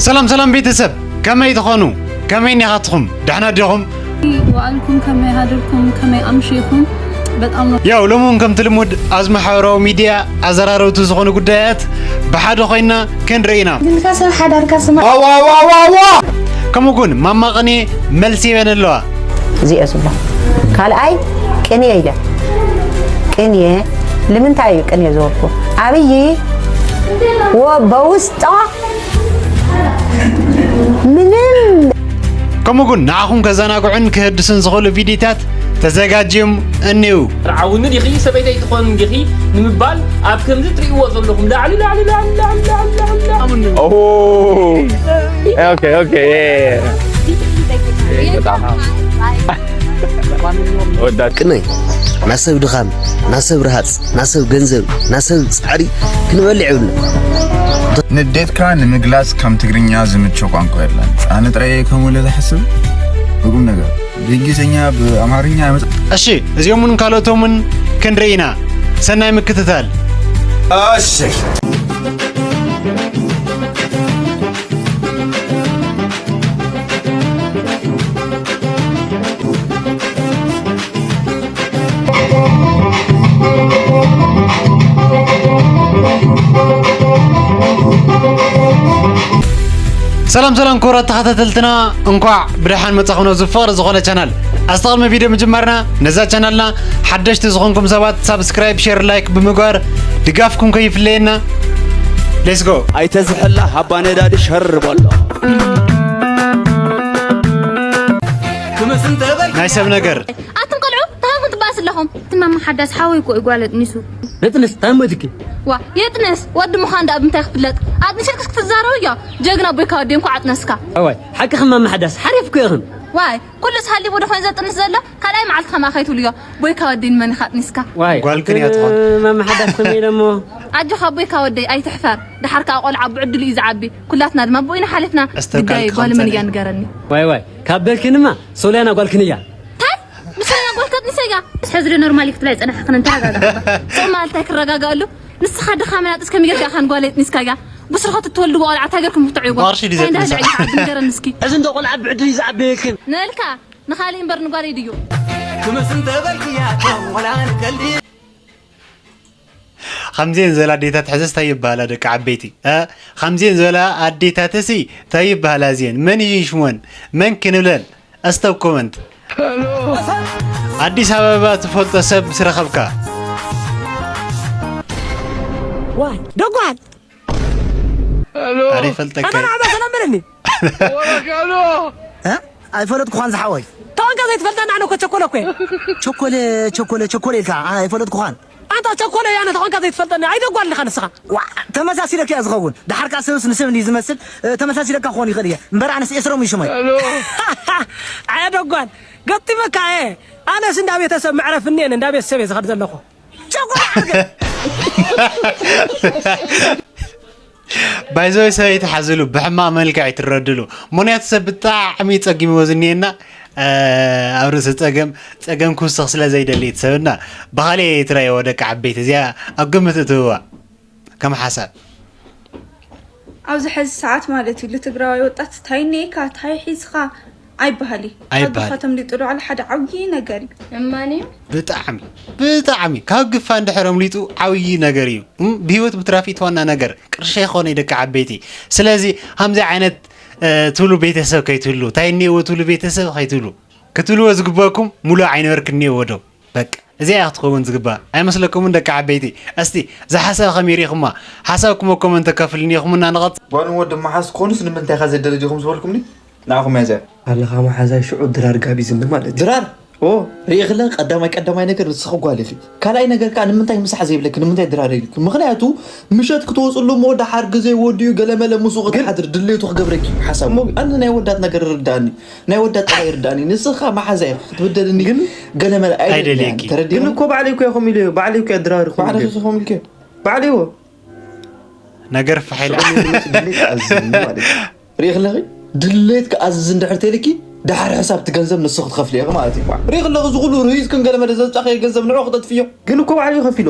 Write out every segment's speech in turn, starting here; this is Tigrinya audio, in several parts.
ሰላም ሰላም ቤተሰብ፣ ከመይ ትኾኑ? ከመይ እኒኻትኹም? ደሕና ዲኹም? وعلكم كما يهدركم كما أمشيكم بتأمر ያው ሎሚ እውን ከምቲ ልሙድ ኣብዚ ማሕበራዊ ሚድያ ኣዘራረብቲ ዝኾኑ ጉዳያት ብሓደ ኮይና ክንርኢ ኢና። ግልካ ሰብ ሓዳርካ ስማ ከምኡ እውን ማማ ቅኔ መልሲ ይበን ኣለዋ። እዚኦ ዝብሎ ካልኣይ ቅንየ ኢለ ቅንየ ንምንታይ እዩ ቅንየ ዝበልኩ ኣብይ ወ በውስጣ ምንም ከምኡ እውን ንዓኹም ከዘናግዑን ክህድሱን ዝኽእሉ ቪዲዮታት ተዘጋጅዮም እኒው። ርዓውኒ ዲኺ ሰበይተይ ትኾን ዲኺ ንምባል ኣብ ከምዚ ትርእይዎ ዘለኹም ላዕሊ ላዕሊ ላዕሊ ላዕሊ ላዕሊ ላዕሊ ላዕሊ Oh. Okay, okay, yeah, yeah, yeah. ወዳት ቅነይ ናሰብ ድኻም ናሰብ ረሃፅ ናሰብ ገንዘብ ናሰብ ፃዕሪ ክንበልዕ ይብልና ንዴትካ ንምግላጽ ከም ትግርኛ ዝምችእ ቋንቋ የለን። ኣነ ጥራይ ከምኡ ኢለ ዝሓስብ ብቁም ነገር ብእንግሊዝኛ ብኣምሓርኛ ይመጽእ እሺ እዚኦምን ካልኦቶምን ክንርኢ ኢና። ሰናይ ምክትታል። እሺ ሰላም ሰላም ክቡራት ተኸታተልትና እንኳዕ ብደሓን መጻኹም ናብዚ ፍቕሪ ዝኾነ ቻናል። ኣስተ ቅድሚ ቪድዮ ምጅማርና ነዛ ቻናልና ሓደሽቲ ዝኾንኩም ሰባት ሳብስክራይብ፣ ሼር፣ ላይክ ብምግባር ድጋፍኩም ከይፍለየና። Let's go። ኣይተዝሕላ ሃባ ነዳዲ ሸር በሎ። ናይ ሰብ ነገር ኣቱም ቆልዑ እንታይ ክትባስ ኣለኹም? ትማማ ሓዳስ ሓወይ እኮ እዩ ጓል ኣጥኒሱ። ነጥንስ እንታይ እሞ ኢልኪ? ዋ የጥንስ ወዲ ምዃን ደኣ ብምንታይ ክፍለጥ? ኣጥኒሰክስ ክትዛረብ እያ። ጀግና ቦይካ ወዲ እንኳዕ ኣጥነስካ። ኣዋይ ሓቂ ከማማ ሓዳስ ሓሪፍ እኮ ኢኽን። ዋይ ኩሉስ ሃሊቡ ዶ ኮይኑ ዘጥንስ ዘሎ? ካልኣይ መዓልቲ ከማ ከይትብልዮ። ቦይካ ወዲ ንመን ኢኻ ኣጥኒስካ? ዋይ ጓል ክንያ ትኾን። ማማ ሓዳስ ከመይ ኢለ እሞ? ኣጆኻ ቦይካ ወደይ ኣይትሕፈር። ደሓር ከኣ ቆልዓ ብዕድሉ እዩ ዝዓቢ። ኩላትና ድማ ብኡ ኢና ሓሊፍና። ግዳይ ጓል መን እያ ንገረኒ። ዋይ ዋይ ካብ በልክንማ ሶልያና ጓል ክንያ። እንታይ ንሰያ ጓልካ ኣጥኒሰያ? ሕዚ ዶ ኖርማል ክትብላ ይጸናሕክን እንተረጋጋ። ጾም ማለት ኣይክረጋጋኣሉ። ንስኻ ድኻ መናጥስ ከመይ ጌርካ ኢኻ ንጓል የጥኒስካያ? ብስርኻ ትትወልድዎ ቆልዓ እንታይ ጌርኩም ክትዕይዎ? ባርሺ ድዩ እንታይ እንዳለ ዘጥንሳ? ዕይኻ ዓዲ ንገረኒ እስኪ። ሕዚ እንዶ ቆልዓ ብዕድል እዩ ዝዓበየክን። ንእልካ ንኻሊእ እምበር ንጓል ድዩ? ክምስ እንተበልክያ ወላ ንቀልዲ ከምዚኤን ዝበላ ኣዴታት ሕዝስ እንታይ ይበሃላ ደቂ ዓበይቲ እ? ከምዚኤን ዝበላ ኣዴታትሲ እንታይ ይበሃላ እዚኤን መን እዩ ይሽሞን መን ክንብለን እስተ ኮመንት ኣዲስ ኣበባ ትፈልጦ ሰብ ምስ ረኸብካ ዋይ ደጓል ኣረ ይፈልጠካ ኣና ናዕባ ሰላም በለኒ ወረካሎ ኣይፈለጥኩኻን ዝሓወይ ተቐንካ ዘይትፈልጠና ኣነ እኮ ቸኮለ እኮ ቸኮለ ቸኮለ ቸኮለ ኢልካ ኣይፈለጥኩኻን ኣንታ ቸኮለ ያነ ተኾንካ ዘይትፈልጠኒ ኣይደጓልኻ ንስኻ ተመሳሲለካ እያ ዝኸውን ድሓር ከዓ ሰብስ ንሰብ እንዲ ዝመስል ተመሳሲለካ ክኾን ይኽእል እየ እምበር ኣነስ ኤስሮም እዩ ሽመይ ኣየ ደጓል ገጢመካ እየ ኣነስ እንዳ ቤተሰብ መዕረፍ እኒአን እንዳ ቤተሰብ እየ ዝኸድ ዘለኹ ቸኮለ ዓርገ ባይዘወይ ሰበይቲ ሓዝሉ ብሕማቕ መልክዕ ኣይትረድሉ ምክንያቱ ሰብ ብጣዕሚ ጸጊምዎ ዝኒኤና ኣብ ርእሲ ጸገም ጸገም ክውስኽ ስለ ዘይደሊ እቲ ሰብና ብኻልእ ትረእይዎ ደቂ ዓበይቲ እዚኣ ኣብ ግምት እትህዋ ከም ሓሳብ ኣብዚ ሕዚ ሰዓት ማለት እዩ ልትግራዋይ ወጣት ታይ እኒኤካ ታይ ሒዝኻ ኣይበሃል እዩ ኣይበሃል። ኣጆኻ ተምሊጡ ዶ ዓለ ሓደ ዓብዪ ነገር እዩ። እማን እዩ። ብጣዕሚ ብጣዕሚ ካብ ግፋ እንድሕር ኣምሊጡ ዓብዪ ነገር እዩ። እም፣ ብህይወት ምትራፍ እዩ እቲ ዋና ነገር። ቅርሺ ኣይኮነ ደቂ ዓበይቲ። ስለዚ ከምዚ ዓይነት እ፣ ትብሉ ቤተሰብ ከይትህሉ እንታይ እኒኤዎ ትብሉ ቤተሰብ ከይትብሉ ክትብልዎ ዝግበኩም ሙሉእ ዓይኒ በርክ እኒኤዎ ዶ? በቃ እዚኣ እያ ክትኸውን ዝግባእ ኣይመስለኩምን ደቂ ዓበይቲ? እስቲ እዛ ሓሳብ ከመይ ርኢኹማ? ሓሳብኩም ኣብ ኮመንት ኣካፍሉኒ ኢኹምና ንቐጽል። ጓልን ወድን መሓዝ ክኾኑስ ንምንታይ ኢኻ ዘይደረጀኹም ዝበልኩምኒ ንዓኹም እያ እዚኣ። ኣለኻ መሓዛይ ሽዑ ድራር ጋቢዝኒ ማለት እዩ። ድራር? ኦ ርኢኽለ ቀዳማይ ቀዳማይ ነገር ንስኺ ጓል ኢኺ። ካልኣይ ነገር ከኣ ንምንታይ ምሳሕ ዘይብለኪ ንምንታይ ድራር ኢልኪ? ምኽንያቱ ምሸት ክትወጽሉ እሞ ደሓር ግዜ ወዲኡ ገለመለ ምስኡ ክትሓድሪ ድሌቱ ክገብረኪ ሓሳቡ። ኣነ ናይ ወዳት ነገር ይርድኣኒ። ናይ ወዳት ጠባይ ይርድኣኒ። ንስኻ መሓዛ ኢኺ ክትብደልኒ ግን ገለመለ ኣይደልየኪ። ተረዲእኒ? ግን እኮ ባዕለይ እኮ እየ ከምኡ ኢለዮ። ባዕለይ እኮ እየ ድራር እኮ ባዕለይ ኢለዮ። እኮ ከምኡ ኢልክዮ። ባዕለይ እዎ። ነገር ፋሕ ኢላ። ርኢኽለኺ ድሌት ክኣዝዝ እንድሕር ተልኪ ደሓር ሕሳብ እቲ ገንዘብ ንሱ ክትኸፍሊ ኢኺ ማለት እዩ። ርኢኽለኺ እዚ ኩሉ ርሂፅክን ገለ መለ ዘምፃእኽዮ ገንዘብ ንዑ ክተጥፍዮ። ግን እኮ ባዕሉ ይኸፊሎ።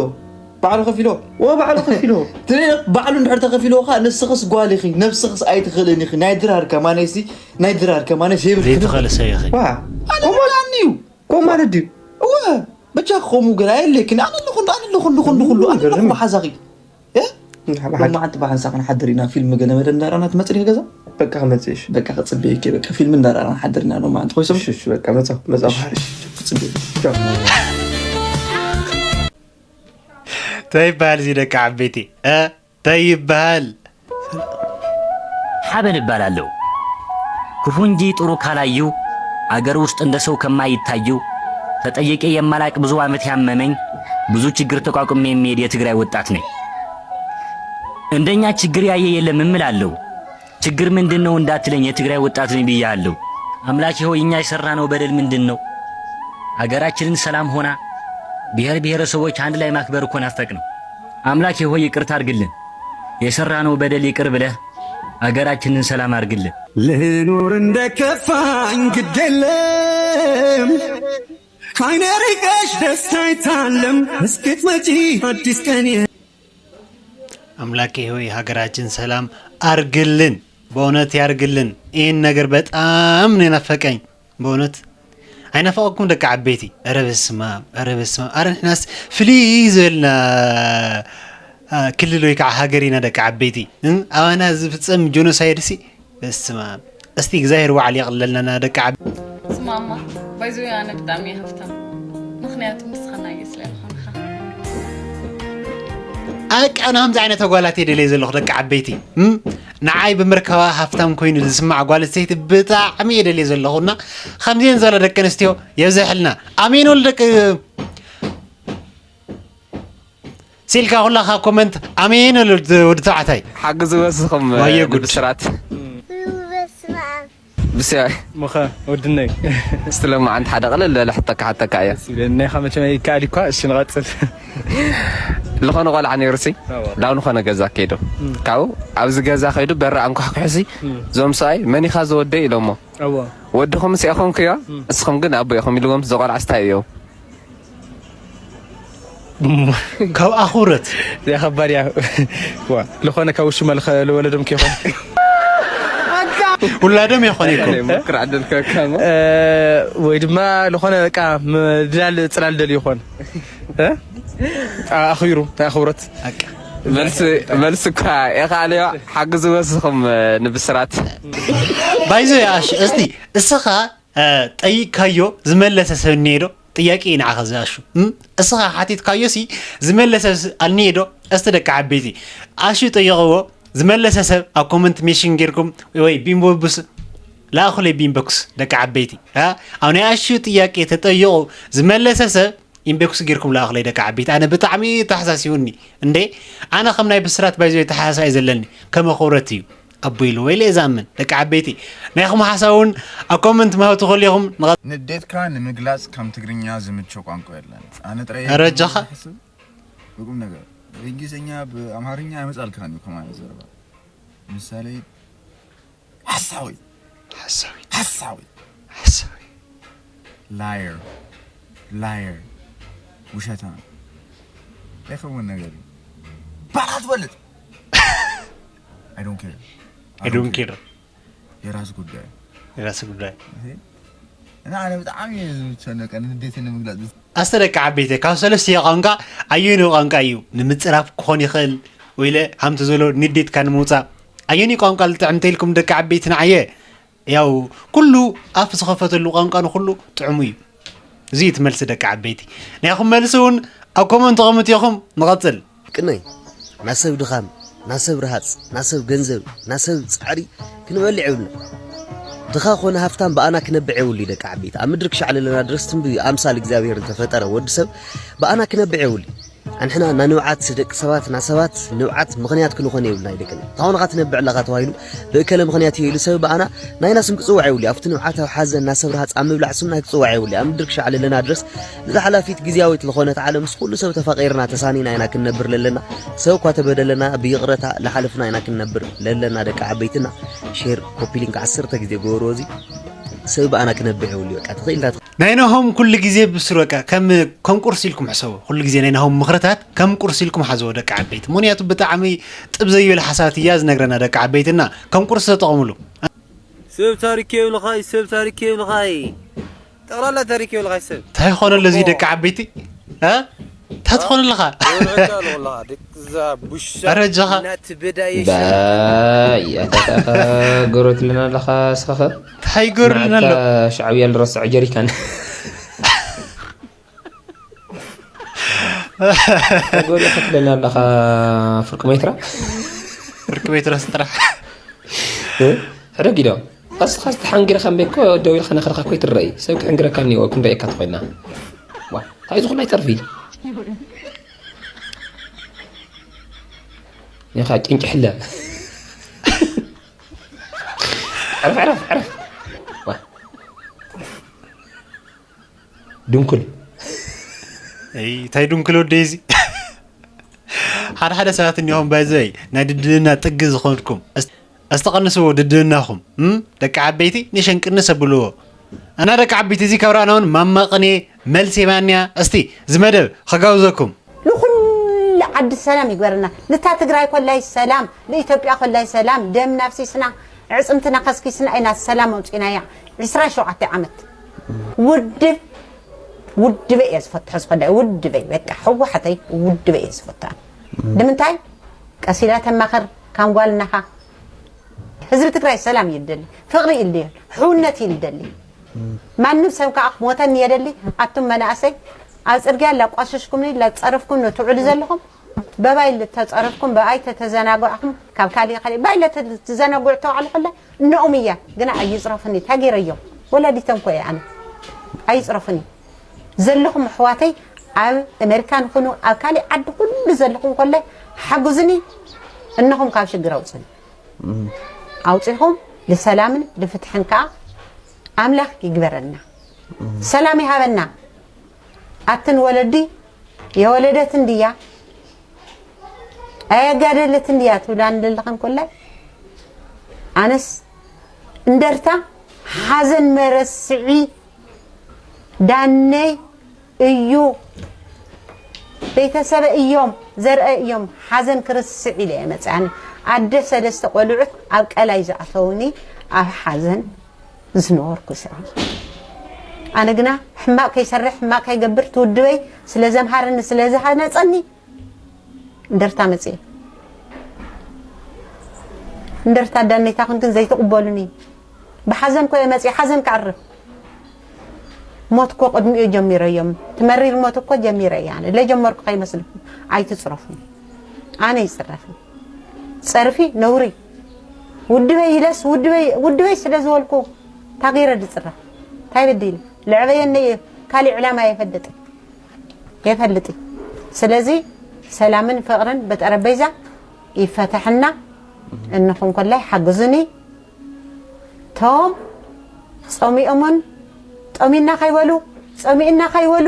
ባዕሉ ከፊሎ። ወባዕሉ ከፊሎ ትሪኦ፣ ባዕሉ እንድሕር ተኸፊልዎ ኸዓ ንስኽስ ጓል ኢኺ፣ ነብስኽስ ኣይትኽእልን ኢኺ። ናይ ድራር ከማነይሲ ናይ ድራር ከማነይሲ የብልክን። ዘይትኽእል ሰብ ኢኺ። ዋ ከምኡ ኢላኒ እዩ። ከምኡ ማለት ድዩ? እወ፣ በጃ ከምኡ ገለ ኣየድልየክን። ኣነ ኣለኹ፣ ኣነ ኣለኹ፣ ኣለኹ፣ ኣለኹ፣ ኣለኹ፣ ኣነ ኣለኹ መሓዛኺ። እ? ሎማዓንቲ ብሓንሳእ ክንሓድር ኢና፣ ፊልም ገለ መለ እንዳረኣና ትመጽእ ዲኺ ገዛ? በቃ ክመጽእ እሺ። በቃ ክጽበየኪ እየ፣ በቃ ፊልም እንዳረኣና ክንሓድር ኢና ሎማዓንቲ። ኮይሶም? እሺ፣ እሺ፣ በቃ መጻ፣ መጻ። እሺ፣ እሺ፣ ክጽበየኪ። ቻው። እንታይ ይበሃል እዚ ደቂ ዓበይቲ? እ? እንታይ ይበሃል? ሐበን እባላለሁ። ክፉ እንጂ ጥሩ ካላዩ፣ አገር ውስጥ እንደ ሰው ከማይታዩ፣ ተጠይቄ የማላቅ ብዙ ዓመት ያመመኝ፣ ብዙ ችግር ተቋቁሜ የሚሄድ የትግራይ ወጣት ነኝ። እንደኛ ችግር ያየ የለም እምላለሁ። ችግር ምንድን ነው እንዳትለኝ የትግራይ ወጣት ነኝ ብያለሁ። አምላኬ ሆይ እኛ የሰራነው በደል ምንድን ነው? አገራችንን ሰላም ሆና ብሔር ብሔረሰቦች አንድ ላይ ማክበር እኮ ናፈቅ ነው። አምላኬ ሆይ ይቅርታ አርግልን። የሰራነው በደል ይቅር ብለህ አገራችንን ሰላም አርግልን። ልኑር እንደከፋኝ ግድ የለም ካይኔ ርቀሽ ደስታ አይታለም እስክትመጪ አዲስ ቀን አምላኬ ሆይ ሀገራችን ሰላም አርግልን፣ በእውነት ያርግልን። ይህን ነገር በጣም ነው የናፈቀኝ በእውነት። ኣይናፈቀኩም ደቂ ዓበይቲ? ኧረ በስመ ኣብ፣ ኧረ በስመ ኣብ። ኧረ ንሕናስ ፍልይ ዝበልና አ፣ ክልል ወይ ከዓ ሃገር ኢና ደቂ ዓበይቲ። እ? ኣባና ዝፍፀም ጆኖሳይድ ሲ በስመ ኣብ። እስቲ እግዚኣብሔር ባዕሉ የቕልለልና ደቂ ዓበይቲ። ስማማ ባይዞ ኣነ ብጣዕሚ እየ ሃፍታም ምክንያቱ ንስኻ ናየ ስለ ዝኾንካ ኣቃ ናምዚ ዓይነት ኣጓላት እየ ደልየ ዘለኹ ደቂ ዓበይቲ። እም? ንዓይ ብምርካባ ሃፍታም ኮይኑ ዝስማዕ ጓል ኣንስተይቲ ብጣዕሚ እየ ደልየ ዘለኹ እና ከምዚአን ዘሎ ደቂ ኣንስትዮ የብዘሕልና። ኣሜን ወሉ ደቂ ሲልካ ኩላኻ ኮመንት ኣሜን ወሉ ወዲ ተባዕታይ። ሓግዝወ እስኹም ዋየ ጉድ። ብስራት በስመ ኣብ ብስያይ ምኸ ወድነይ እስቲ ለማዓንቲ ሓደ ቀለል ዝበለ ሕቶ ክሓተካ እየ። ደስ ይብለኒ። ናይኻ መቸም ኣይከኣል እኳ። እሺ ንቐጽል። ዝኾነ ቆልዓ ነይሩሲ ኣዎ። ናብ ዝኾነ ገዛ ከይዱ ካብኡ ኣብዚ ገዛ ከይዱ በሪ ኣንኳሕኩሕሲ እዞም ሰብኣይ መን ኢኻ ዝወደይ ኢሎሞ ኣዎ ወድኹምስ ኢኹምክዮ እስኹም ግን ኣቦ ኢኹም ኢልዎም እዚ ቆልዓስ እንታይ እዮም? ካብ ኣኽብረት እዚኣ ከባድ እያ። ዋ ዝኾነ ካብ ውሽመ ልኸ- ልወለዶም ከይኾን ውላዶም ይኾነ ይኮ ምክር ዓደልከካ እሞ እ፣ ወይ ድማ ዝኾነ በቃ ምድላል ፅላል ደልዩ ይኾን እ? ኣኽቢሩ ናይ ኣኽብሮት መልሲ መልሲ እኳ የኻልዮ ሓግዝወ እስኹም ንብስራት ባይዞ ኣሽ እስቲ እስኻ እ፣ ጠይቅካዮ ዝመለሰ ሰብ እኒሄ ዶ? ጥያቄ እዩ ንዓኻ ዝኣሹ እም? እስኻ ሓቲትካዮ ሲ ዝመለሰ ስ- ኣልኒሄ ዶ? እስቲ ደቂ ዓበይቲ ኣሹ ጠይቕዎ ዝመለሰ ሰብ ኣብ ኮመንት ሜሽን ጌርኩም ወይ ቢምቦብስ ለኣኹለይ ቢምቦክስ ደቂ ዓበይቲ እ? ኣብ ናይ ኣሹ ጥያቄ ተጠይቑ ዝመለሰ ሰብ ኢንቦክስ ጌርኩም ለኣኹለይ ደቂ ዓበይቲ ኣነ ብጣዕሚ ተሓሳሲውኒ እንዴ ኣነ ከም ናይ ብስራት ባይዞ ተሓሳሳይ ዘለኒ ከመ ክብረት እዩ ኣቦይ ኢሉ ወይ ለዛምን ደቂ ዓበይቲ ናይኹም ሓሳብ እውን ኣብ ኮመንት ምሃብ ትኽእሉ ኢኹም ንቐ- ንዴትካ ንምግላጽ ከም ትግርኛ ዝምቸው ቋንቋ የለን። ኣነ ጥራይ ኧረ ጃኻ። ዝሓስብ ብቁም ነገር ብእንግሊዝኛ ብኣምሃርኛ ኣይመጻልካን እዩ ከማን ዘረባ ምሳሌ ሓሳዊ ሓሳዊ ሓሳዊ ሓሳዊ liar liar ውሸታ ይኸውን ነገር እዩ ባላ ትፈልጥ I don't care I don't care የራስ ጉዳይ የራስ ጉዳይ እና ኣነ ብጣዕሚ እየ ዝጨነቀ ንዴት ንምግላፅ ኣስተ ደቂ ዓበይቲ ካብ ሰለስቲኡ ቋንቋ ኣየንኡ ቋንቋ እዩ ንምፅራፍ ክኾን ይኽእል ወይለ ሃምቲ ዘሎ ንዴትካ ንምውፃእ ኣየንኡ ቋንቋ ልጥዕም ተይልኩም ደቂ ዓበይቲ ንዓየ ያው ኩሉ ኣፍ ዝኸፈተሉ ቋንቋ ንኩሉ ጥዕሙ እዩ እዚ እዩ ትመልሲ ደቂ ዓበይቲ ናይኹም መልሲ እውን ኣብ ኮመንት ቐምጥ ኢኹም ንቐፅል ቅነይ ናሰብ ድኻም ናሰብ ርሃፅ ናሰብ ገንዘብ ናሰብ ፃዕሪ ክንበልዕ የብልና ድኻ ኮነ ሃፍታም ብኣና ክነብዕ የብሉ ደቂ ዓበይቲ ኣብ ምድሪ ክሻዕ ለለና ድረስ ትንቢ ኣምሳል እግዚኣብሔር እንተፈጠረ ወዲ ሰብ ብኣና ክነብዕ የብሉ ኣንሕና ናንብዓት ደቂ ሰባት ናሰባት ንብዓት ምኽንያት ክንኾነ የብልና ይደቅና ታኾንኻ ትነብዕ ኣለኻ ተባሂሉ ብእከለ ምኽንያት እዩ ኢሉ ሰብ ብኣና ናይና ስም ክፅዋዕ የብሉ ኣብቲ ንብዓት ኣብ ሓዘን ናሰብ ርሃፅ ኣብ ምብላዕ ስም ናይ ክፅዋዕ የብሉ ኣብ ምድሪ ክሻዕ ለለና ድረስ ንዛ ሓላፊት ግዝያዊት ዝኾነት ዓለም ምስ ኩሉ ሰብ ተፋቒርና ተሳኒና ኢና ክንነብር ለለና ሰብ እኳ ተበደለና ብይቕረታ ልሓለፍና ኢና ክንነብር ለለና ደቂ ዓበይትና ሼር ኮፒሊንክ ዓሰርተ ግዜ ገበርዎ እዚ ሰብ ብኣና ክነብዕ የብሉ በቃ ተኽኢልና ናይ ናሆም ኩሉ ግዜ ብስሩ በቃ ከም ከም ቁርሲ ኢልኩም ሕሰቡ። ኩሉ ግዜ ናይ ናሆም ምኽርታት ከም ቁርሲ ኢልኩም ሓዝዎ ደቂ ዓበይቲ። ምኽንያቱ ብጣዕሚ ጥብ ዘይብል ሓሳባት እያ ዝነግረና ደቂ ዓበይትና። ከም ቁርሲ ተጠቐሙሉ። ሰብ ታሪክ የብልኻይ፣ ሰብ ታሪክ የብልኻይ። ጠቕላላ ታሪክ የብልኻይ ሰብ። እንታይ ኾነ ኣለዚ ደቂ ዓበይቲ? እ? እንታይ ትኾነ ኣለኻ? ወርዕካ ኣለኹ ኣለኻ፣ ደቂ እዛ ቡሻ ኣረ ጃኻ። እናትበዳየ ባይ፣ ኣታ፣ ኣታ፣ ኣታ፣ ጎረትልና ኣለኻ እስኻ ኸ? እንታይ ጎርልና ኣሎ? ንዓካ ሻዕብያ ልረስዖ ጀሪካን። ጎሪ ክትለና ኣለኻ ፍርቂ ሜትራ? ፍርቂ ሜትራ ስጥራሕ። እ? ሕደግ ኢዶ። ቀስኻ ዝተሓንጊርካ እምበይ እኮ ደው ኢልካ ነኸርካ እኮ ይትረኢ። ሰብ ክሕንግረካ እኒኦ ክንረኤካ ተኾይና። ዋ፣ እንታይ እዚ ኩላይ ጸርፊ? ኒኻ ጭንጭሕለ። ዕረፍ፣ ዕረፍ፣ ዕረፍ። ዋ። ድንኩል። እይ፣ እንታይ ድንኩል ወደይ እዚ? ሓደ ሓደ ሰባት እኒኦም ባይዘይ ናይ ድድልና ጥጊ ዝኾንኩም። እስ-፣ እስቲ ቀንስዎ ድድልናኹም፣ እም? ደቂ ዓበይቲ ንሸንቅንስ ኣብልዎ። እና ደቂ ዓበይቲ እዚ ካብ ረኣና እውን ማማ ቅኔ መልሲ የማንያ። እስቲ እዚ መደብ ከጋብዘኩም። ንኹሉ ዓዲ ሰላም ይግበረና። ንታ ትግራይ ኮላይ ሰላም፣ ንኢትዮጵያ ኮላይ ሰላም፣ ደም ናፍሲስና፣ ዕጽምትና ከስኪስና ኢና ሰላም ኣውጺናያ። ዕስራን ሸውዓተ ዓመት። ውድብ፣ ውድበይ እየ ዝፈትሖ፣ ዝኸዳ ውድበይ፣ በቃ ህወሓተይ ውድበይ እየ ዝፈትሖ። ንምንታይ? ቀሲላ ተማኸር፣ ካም ጓል እናኻ። ህዝቢ ትግራይ ሰላም እዩ ዝደሊ፣ ፍቕሪ እዩ ዝደሊ፣ ሕውነት እዩ ዝደሊ። ማንም ሰብ ከዓ ክሞተኒ የደሊ። ኣቱም መናእሰይ፣ ኣብ ፅርግያ ላቋሸሽኩምኒ፣ ላፀረፍኩም ትውዕሉ ዘለኹም፣ በባይ ተፀረፍኩም፣ በባይ ተተዘናጓዕኩም፣ ካብ ካሊእ ካሊእ፣ ባይ ለተዘናጉዕ ተዋዕሉ ከላ፣ እነኦም እያ፣ ግና ኣይፅረፉኒ፣ ታጌረዮም፣ ወላዲቶም ኮ እየ ኣነ። ኣይፅረፉኒ። ዘለኹም ኣሕዋተይ፣ ኣብ ኣሜሪካን ኩኑ፣ ኣብ ካሊእ ዓዲ ኩሉ ዘለኹም ኮለ፣ ሓጉዝኒ፣ እነኹም ካብ ሽግር ኣውፅኒ። ኣውፂኹም፣ ልሰላምን ልፍትሕን ከዓ ኣምላኽ ይግበረና። ሰላም ይሃበና። ኣትን ወለዲ የወለደትን ድያ ኣየጋደለትን ድያ ትብላ እንደለኸን ኮላይ፣ ኣነስ እንደርታ ሓዘን መረስዒ ዳነይ እዩ። ቤተሰበ እዮም፣ ዘርአ እዮም፣ ሓዘን ክርስዕ ኢለ እየ መፅኣኒ። ኣደ ሰለስተ ቆልዑት ኣብ ቀላይ ዝኣተውኒ ኣብ ሓዘን ዝነበርኩ ሰብ። ኣነ ግና ሕማቕ ከይሰርሕ፣ ሕማቕ ከይገብር፣ ትውድበይ ስለ ዘምሃረኒ፣ ስለ ዝሃነፀኒ፣ እንደርታ መፅየ። እንደርታ ዳነይታ ኩንትን ዘይትቕበሉኒ። ብሓዘን ኮ እየ መፅየ፣ ሓዘን ክኣርፍ። ሞት እኮ ቅድሚኡ ጀሚረዮም። ትመሪር ሞት እኮ ጀሚረ እየ ኣነ። ለጀመርኩ ከይመስልኩም። ኣይትፅረፉኒ። ኣነ ይፅረፍን። ፀርፊ ነውሪ። ውድበይ ኢለስ፣ ውድበይ፣ ውድበይ ስለ ዝበልኩ፣ ታገይረ ድፅረፍ። እንታይ በዲለ? ልዕበየኒ እየ። ካሊእ ዕላማ የፈልጥ። የፈልጥ እዩ። ስለዚ ሰላምን ፍቕርን ብጠረጴዛ ይፈተሐና። እንኹም ኮላይ ሓግዙኒ። ቶም ጸሚኦምን ጠሚና ከይበሉ፣ ጸሚእና ከይበሉ፣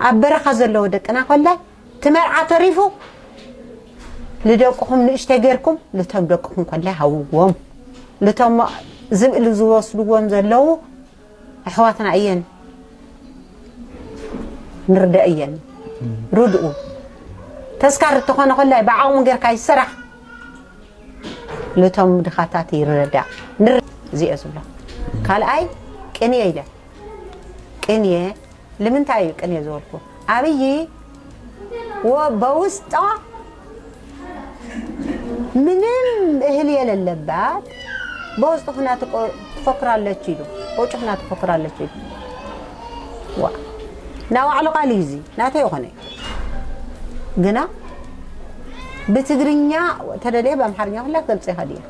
ኣብ በረኻ ዘለዉ ደቅና ኮላይ፣ እቲ መርዓ ተሪፉ፣ ልደቅኹም ንእሽተይ ጌርኩም፣ ልቶም ደቅኹም ኮላይ ሃብዎም። ልቶም ዝብኢ ዝወስድዎም ዘለዉ ኣሕዋትና እየን። ንርደእ እየን። ርድኡ። ተስካር እተኾነ ኮላይ ብዓቕሙ ጌርካ ይሰራሕ። ልቶም ድኻታት ይረዳእ። ንር-፣ እዚ እየ ዝብሎ። ካልኣይ፣ ቅንየ ኢለ። ቅንየ፣ ልምንታይ እዩ ቅንየ ዝበልኩ? ኣብይ ወ-፣ በውስጧ ምንም እህል የሌለባት በውስጡ ሁና ትቆ-፣ ትፎክራለች ኢሉ፣ በውጭ ሁና ትፎክራለች ኢሉ። ዋ፣ ናይ ባዕሉ ቃል እዩ እዚ፣ ናተይ ይኾነ። ግና ብትግርኛ ተደልየ ብኣምሓርኛ ኩላ ክገልጸ ይኽእል እየ።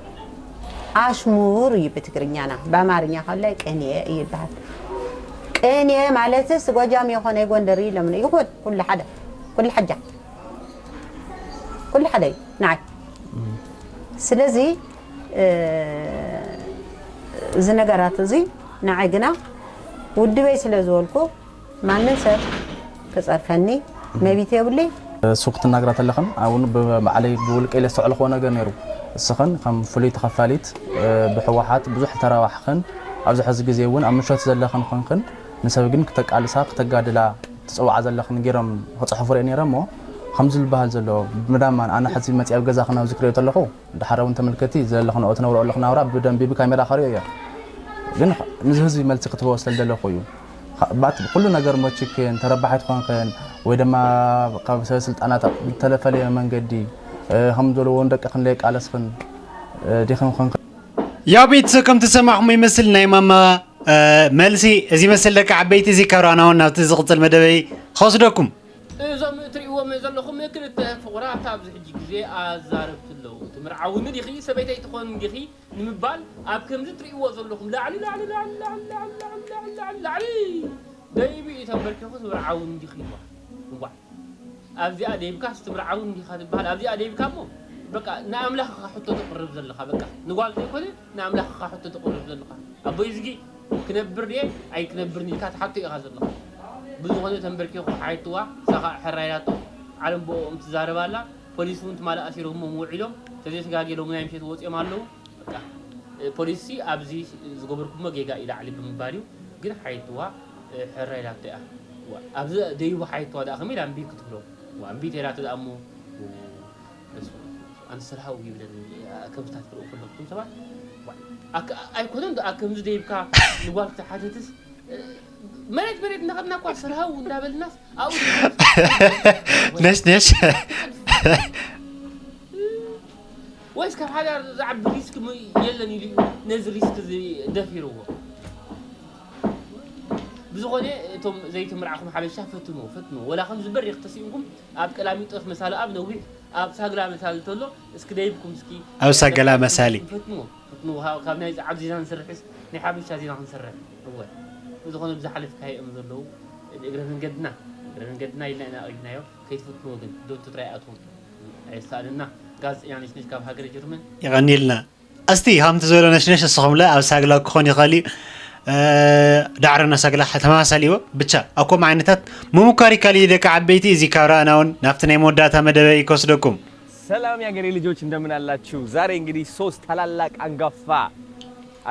ኣሽሙር እዩ ብትግርኛና፣ ብኣማርኛ ከላይ ቅኔ እዩ ይበሃል። ቅኔ ማለትስ ጎጃም ይኾነ ጎንደር ኢሎም ይኹን ኩሉ ሓደ፣ ኩሉ ሓጃ፣ ኩሉ ሓደ እዩ ንዓይ። ስለዚ፣ እ፣ እዚ ነገራት እዚ ንዓይ ግና ውድበይ ስለ ዝበልኩ ማንም ሰብ ክጸርፈኒ መቢት የብሉይ። እሱ ክትናገራ ተለኽን፣ ኣብኡ ብባዕለይ ብውልቀይ ለስተውዕልኽዎ ነገር ነይሩ። እስኽን ከም ፍሉይ ተኸፋሊት፣ እ፣ ብህወሓት ብዙሕ ዝተረባሕኽን፣ ኣብዚ ሕዚ ግዜ እውን ኣብ ምሾት ዘለኽን ኾንክን ንሰብ ግን ክተቃልሳ ክተጋድላ ትፅውዓ ዘለኽን ገይሮም ክፅሕፉ ርእ ነይረ እሞ ከምዚ ዝበሃል ዘሎ ብዳማን ኣነ ሕዚ መፅእ ኣብ ገዛኽን ኣብዚ ክሪኦ ተለኹ ድሓር እውን ተመልከቲ ዘለኽንኦ ትነብርኦ ኣለኽ ናብራ ብደንቢ ብካሜራ ከሪኦ እዮ ግን ንዚ ህዝቢ መልሲ ክትበዎ ስለ ዘለኹ እዩ ባት ኩሉ ነገር ሞችክን ተረባሒት ኾንክን ወይ ድማ ካብ ሰበ ስልጣናት ብተለፈለየ መንገዲ ከም ዘለዎን ደቅኽን ለየቃለስኽን ዲኽን ኾንክን ያው ቤተሰብ ከም ተሰማዕኹም ይመስል ናይ ማማ መልሲ እዚ ይመስል ደቂ ዓበይቲ እዚ ካብ ራናውን ናብቲ ዝቕፅል መደበይ ከወስደኩም። እዞም እትርእይዎም ዘለኹም ክልተ ፍቑራት ኣብዚ ሕጂ ግዜ ኣዛረብቲ ኣለዉ። ትምርዓውኒ ዲኺ ሰበይተይ ትኾኒ ዲኺ ንምባል ኣብ ከምዚ እትርእይዎ ዘለኹም ላዕሊ ላዕሊ ላዕሊ ላዕሊ ላዕሊ ላዕሊ ላዕሊ ላዕሊ ላዕሊ ደይቡ እዩ ተንበርኪኹ ትምርዓውኒ ዲኺ ይብሃል። እዋእ ኣብዚኣ ደይብካስ ትምርዓውን ዲኻ ትበሃል ኣብዚኣ ደይብካ እሞ በቃ ንኣምላኽ ኢኻ ሕቶ ተቕርብ ዘለኻ በቃ ንጓል ዘይኮነ ንኣምላኽ ኢኻ ሕቶ ተቕርብ ዘለኻ ኣቦይ ዝጊ ክነብር ድየ ኣይክነብርን ኢልካ ትሓቶ ኢኻ ዘለኻ ብዝኾነ ተንበርኪኹ ሓይትዋ ንሳ ኸዓ ሕራይ ኢላቶ ዓለም ብኦም ትዛረብ ኣላ ፖሊስ እውን ትማል ኣሲሮሞም ውዒሎም ተዘይተጋግየ ሎሚ ናይ ምሸት ወፂኦም ኣለዉ በቃ ፖሊስሲ ኣብዚ ዝገበርኩሞ ጌጋ እዩ ላዕሊ ብምባል እዩ ግን ሓይትዋ ሕራይ ኢላቶ እያ ኣብዚ ደይቡ ሓይትዋ ደኣ ከመይ ኢላ እምቢ ክትብሎ እምቢ ተይላቶ ደኣ እሞ ኣንስርሃው ይብለኒ ከምዝታት ክርእዩ ከለኹም ሰባት ኣይኮነን ደኣ ከምዚ ደይብካ ንጓል ክትሓትትስ መሬት መሬት እናኸድና እኳ ስርሃው እንዳበልናስ ኣብኡ ነሽ ነሽ ወይስ ካብ ሓዳር ዝዓቢ ሪስክ የለን ኢሉ እዩ ነዚ ሪስክ እዚ ደፊርዎ ብዝኾነ እቶም ዘይትምርዓኹም ሓበሻ ፈትንዎ ፈትንዎ ወላ ከምዚ በሪኽ ተሲእንኩም ኣብ ቀላሚጦስ መሳሊ ኣብ ነዊሕ ኣብ ሳግላ መሳሊ ተሎ እስኪ ደይብኩም እስኪ ኣብ ሳግላ መሳሊ ፈትንዎ ፈትንዎ ካብ ናይ ዓብ ዜና ንሰርሕስ ናይ ሓበሻ ዜና ክንሰርሕ እወ ብዝኾነ ብዝሓለፍካዮ እዮም ዘለዉ እግረ መንገድና እግረ መንገድና ኢልና ኢና ኣቕሪብናዮ ከይትፍትንዎ ግን don't try at home ኣየሳእነና ጋዜጠኛ ነሽነሽ ካብ ሃገረ ጀርመን የቐንየልና እስቲ ከምቲ ዝበሎ ነሽነሽ እስኹምለ ኣብ ሳግላ ክኾን ይኽእል እዩ ዳዕሮ እናሳግላ ተመሳሳሊ እዎ ብቻ ኣብ ከምኡ ዓይነታት ምሙካር ይካል እዩ ደቂ ዓበይቲ እዚ ካብ ረኣና እውን ናብቲ ናይ መወዳእታ መደበ ይከስደኩም ሰላም የአገሬ ልጆች እንደምን አላችሁ ዛሬ እንግዲህ ሶስት ታላላቅ አንጋፋ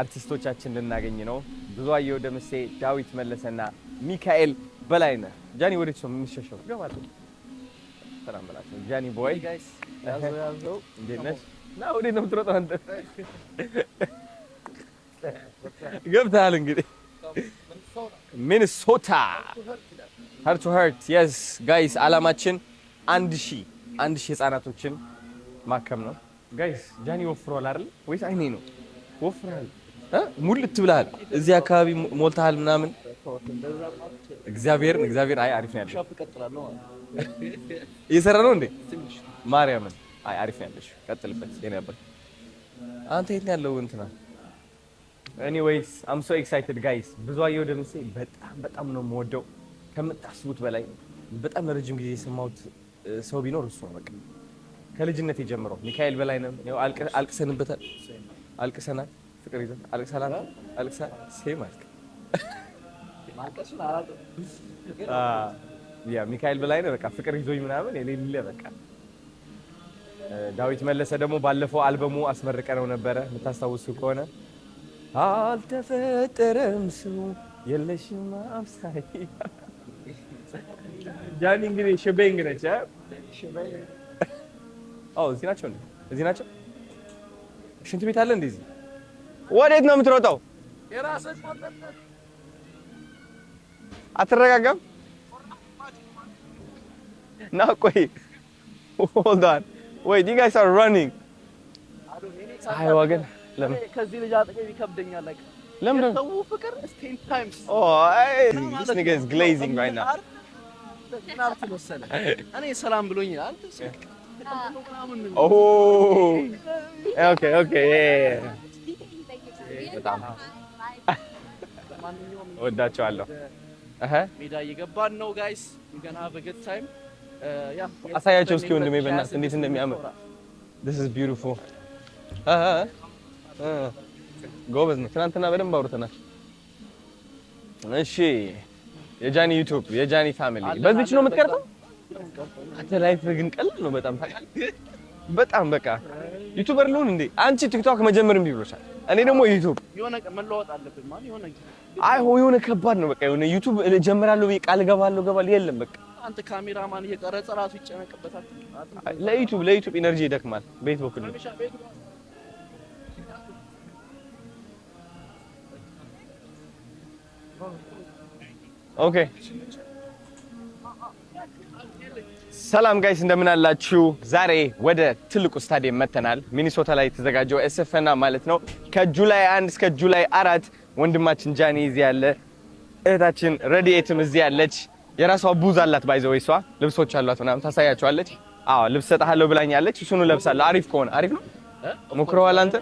አርቲስቶቻችን ልናገኝ ነው ብዙአየሁ ደምሴ ዳዊት መለሰና ሚካኤል በላይነህ ጃኒ ወዴት ነው የምንሸሸው ገባለሁ ሰላም በላቸው ጃኒ ቦይ ጋይስ ያዘው ያዘው እንዴት ነሽ ና ወዴት ነው የምትሮጠው አንተ ገብተሃል እንግዲህ ሚኒሶታ heart to heart yes ጋይስ አላማችን አንድ ሺህ አንድ ሺህ ህፃናቶችን ማከም ነው ጋይስ ጃኒ ወፍሯል አይደል ወይስ አይኔ ነው ወፍራል ሙልት ብለሃል እዚህ አካባቢ ሞልተሃል ምናምን እግዚአብሔርን እግዚአብሔር አይ አሪፍ ነው ያለው እየሰራ ነው እንዴ ማርያምን አይ አሪፍ ነው ያለሽ ቀጥልበት የኔ አባት አንተ የት ነው ያለው እንትና anyways I'm so excited guys ብዙአየሁ ደምሴ በጣም በጣም ነው የምወደው ከምታስቡት በላይ በጣም ለረጅም ጊዜ የሰማሁት ሰው ቢኖር እሱ ነው በቃ ከልጅነቴ ጀምሮ ሚካኤል በላይነህ አልቅሰንበታል አልቅሰናል ፍቅር ይዘን አልቅሰናል አልቅሰናል same አልክ ማልቀሱን አላውቅም ያ ሚካኤል በላይነህ በቃ ፍቅር ይዞኝ ምናምን የሌለ በቃ ዳዊት መለሰ ደግሞ ባለፈው አልበሙ አስመርቀነው ነበረ የምታስታውሱ ከሆነ አልተፈጠረም ሰው የለሽም አምሳያ ጃኒ እንግዲህ ሽቤንግ ነች እዚህ ናቸው እዚህ ናቸው ሽንት ቤት አለ እንደዚህ ወዴት ነው የምትሮጠው አትረጋጋም ና ቆይ hold on wait you guys are running ፀሐይዋ ግን ለምን ከዚህ ልጅ አጠገብ ይከብደኛል like ለምን ሰው ፍቅር ten times oh this nigga is glazing right now ምናምን መሰለ እኔ ሰላም ብሎኛል አንተ oh okay okay yeah yeah yeah በጣም እወዳቸዋለሁ ሜዳ እየገባን ነው guys we gonna have a good time አሳያቸው እስኪ ወንድሜ በእናትህ እንዴት እንደሚያምር this is beautiful ጎበዝ ነው ትናንትና በደንብ አውርተናል እሺ የጃኒ YouTube የጃኒ family በዚች ነው የምትቀርጸው አንተ life ግን ቀላል ነው በጣም ታውቃለህ በጣም በቃ ዩቲዩበር ልሁን እንዴ? አንቺ ቲክቶክ መጀመር እምቢ ብሎሻል፣ እኔ ደግሞ ዩቲዩብ። የሆነ ቀን መለወጥ አለብን ማለት የሆነ ጊዜ አይ ሆ የሆነ ከባድ ነው። በቃ የሆነ ዩቲዩብ እጀምራለሁ ብዬ ቃል እገባለሁ እገባለሁ የለም። በቃ አንተ ካሜራማን እየቀረጸ ራሱ ይጨነቅበታል። ለዩቲዩብ ለዩቲዩብ ኢነርጂ ይደክማል። በየት በኩል ነው? ኦኬ ሰላም ጋይስ እንደምን አላችሁ? ዛሬ ወደ ትልቁ ስታዲየም መተናል። ሚኒሶታ ላይ የተዘጋጀው ኤስኤፍኤን ማለት ነው። ከጁላይ አንድ እስከ ጁላይ አራት ወንድማችን ጃኒ እዚህ ያለ፣ እህታችን ረድኤትም እዚህ ያለች። የራሷ ቡዝ አላት። ባይዘው እሷ ልብሶች አሏት ምናምን ታሳያቸዋለች። አዎ ልብስ ሰጥሃለሁ ብላኛለች። እሱኑ ለብሳለሁ። አሪፍ ከሆነ አሪፍ ነው። ሞክረዋል አንተ?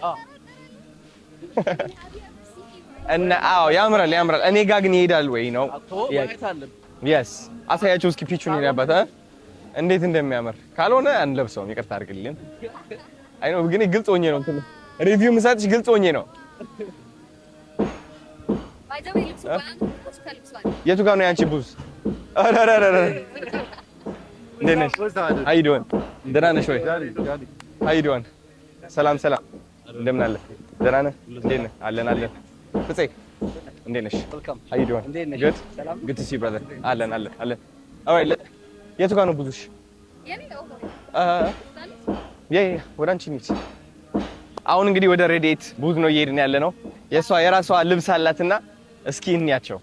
እና አዎ ያምራል ያምራል። እኔ ጋ ግን ይሄዳል ወይ ነው? አቶ ማየት አለብን። የስ አሳያቸው እስኪ ፒቹን ይነባት እ? እንዴት እንደሚያምር ካልሆነ አንለብሰውም። ይቅርታ አድርግልኝ። አይ ነው ግን ግልጽ ሆኜ ነው እንትን ሪቪው የምሰጥሽ ግልጽ ሆኜ ነው። ባይዘው ልብሱ ባላንስ ከልብሷል። የቱ ጋር ነው ያንቺ ቡዝ? ኧረ ኧረ ኧረ ኧረ። እንዴት ነሽ? How you doing? ደህና ነሽ ወይ? How you doing? ሰላም ሰላም፣ እንደምን አለ? ደህና ነህ? እንዴት ነህ? አለን አለን። ፍፄ እንዴት ነሽ? Welcome. How you doing? እንዴት ነሽ? Good? ሰላም? Good to see you, brother. አለን አለን አለን። All right, let- የቱ ጋር ነው ቡዙሽ? የኔ ነው። አ- ያ ያ ያ፣ ወደ አንቺ እንሂድ። አሁን እንግዲህ ወደ ረድኤት ቡዝ ነው እየሄድን ያለ ነው። የእሷ የራሷ ልብስ አላትና እስኪ እንያቸው።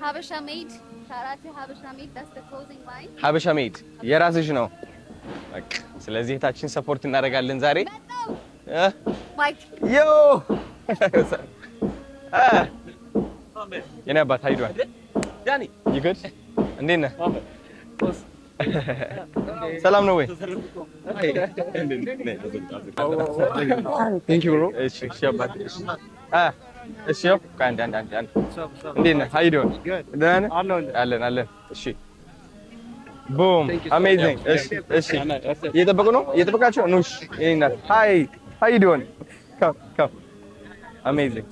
ሀበሻ ሜድ ካራቴ ሀበሻ ሜድ that's the clothing line. ሀበሻ ሜድ የራስሽ ነው። በቃ ስለዚህ እህታችን ሰፖርት እናደርጋለን ዛሬ። እ? ማይክ ዮ አ፣ የኔ አባት how you doing? ዳኒ You good? እንዴት ነህ? ሰላም ነው ወይ? Thank you bro። እሺ እሺ አባት እሺ አ እሺ ያው አንድ አንድ አንድ አንድ እንዴት ነህ? How you doing? ደህና ነህ? አለን አለን። እሺ boom amazing። እሺ እሺ እየጠበቁ ነው እየጠበቃቸው ነው። እሺ ይሄና hi how you doing? Come come amazing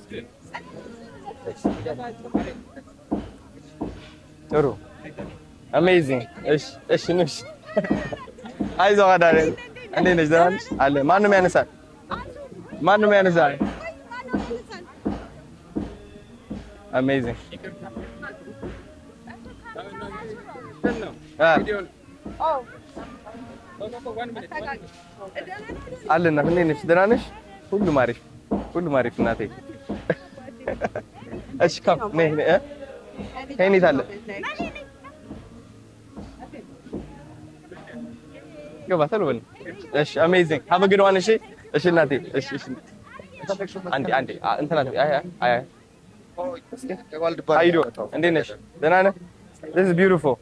ጥሩ amazing። እሺ እሺ ንሽ አይዞህ አዳነ እንዴት ነሽ? ደህና ነሽ? አለ ማንም ያነሳል ማንም ያነሳል። Amazing አ አለና እንዴት ነሽ? ደህና ነሽ? ሁሉም አሪፍ ሁሉም አሪፍ እናቴ። እሺ ካም ነይ ነይ እ ከኔ ታለ ገባ ተልበል። እሺ amazing have a good one። እሺ እሺ እናቴ እሺ እሺ አንዴ አንዴ አ- እንትና አይ አይ አይ How you doing? እንዴት ነሽ? ደህና ነህ? This is beautiful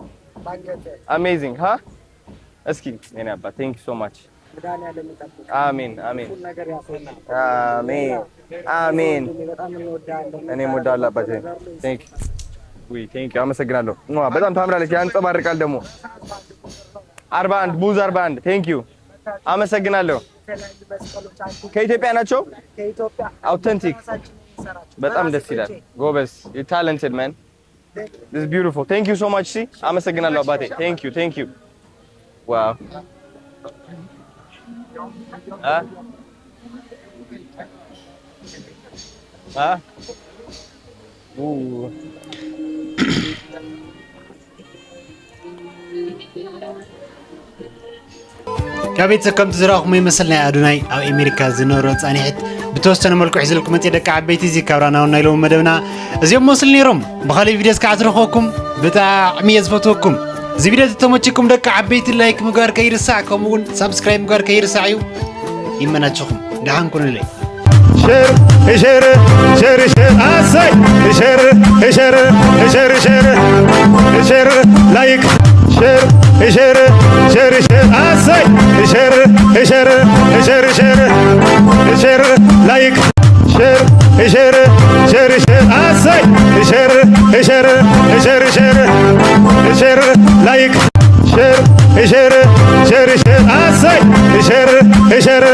amazing ሀ እስኪ የኔ አባት thank you so much። አሜን አሜን አሜን አሜን። እኔም ወዳለሁ አባቴ። Thank you ውይ thank you አመሰግናለሁ። ሟ፣ በጣም ታምራለች፣ ያንጸባርቃል ደግሞ። አርባ አንድ ቡዝ አርባ አንድ thank you አመሰግናለሁ። ከኢትዮጵያ ናቸው። Authentic በጣም ደስ ይላል። ጎበዝ talented man. This is beautiful thank you so much። ሲ አመሰግናለሁ አባቴ። Thank you thank you wow አ አ ኡ ካብ ቤተሰብ ከምቲ ዝረኣኹሞ ይመስል ናይ ኣዶናይ ኣብ ኣሜሪካ ዝነብሮ ፃኒሕት ብተወሰነ መልክዑ ሒዝልኩም መፅእ ደቂ ዓበይቲ እዚ ካብ ራናውን ናይ ሎሚ መደብና እዚኦም መስሉ ነይሮም። ብኻሊእ ቪድዮስ ከዓ ትረኽበኩም ብጣዕሚ እየ ዝፈትወኩም። እዚ ቪድዮ ተተመችኩም ደቂ ዓበይቲ ላይክ ምግባር ከይርሳዕ ከምኡ እውን ሳብስክራይብ ምግባር ከይርሳዕ እዩ። ይመናችኹም ደሓን ኩኑለይ። ሸር ሸር ሸር ሸር ኣሰይ ሸር ሸር ሸር ሸር ሸር ላይክ ሸር ሸር ሸር ሸር ኣሰይ ሸር ሸር ሸር ሸር ሸር ላይክ ሸር ሸር ሸር ሸር ኣሰይ ሸር ሸር ሸር ሸር ሸር ላይክ ሸር ሸር ሸር ሸር ኣሰይ ሸር ሸር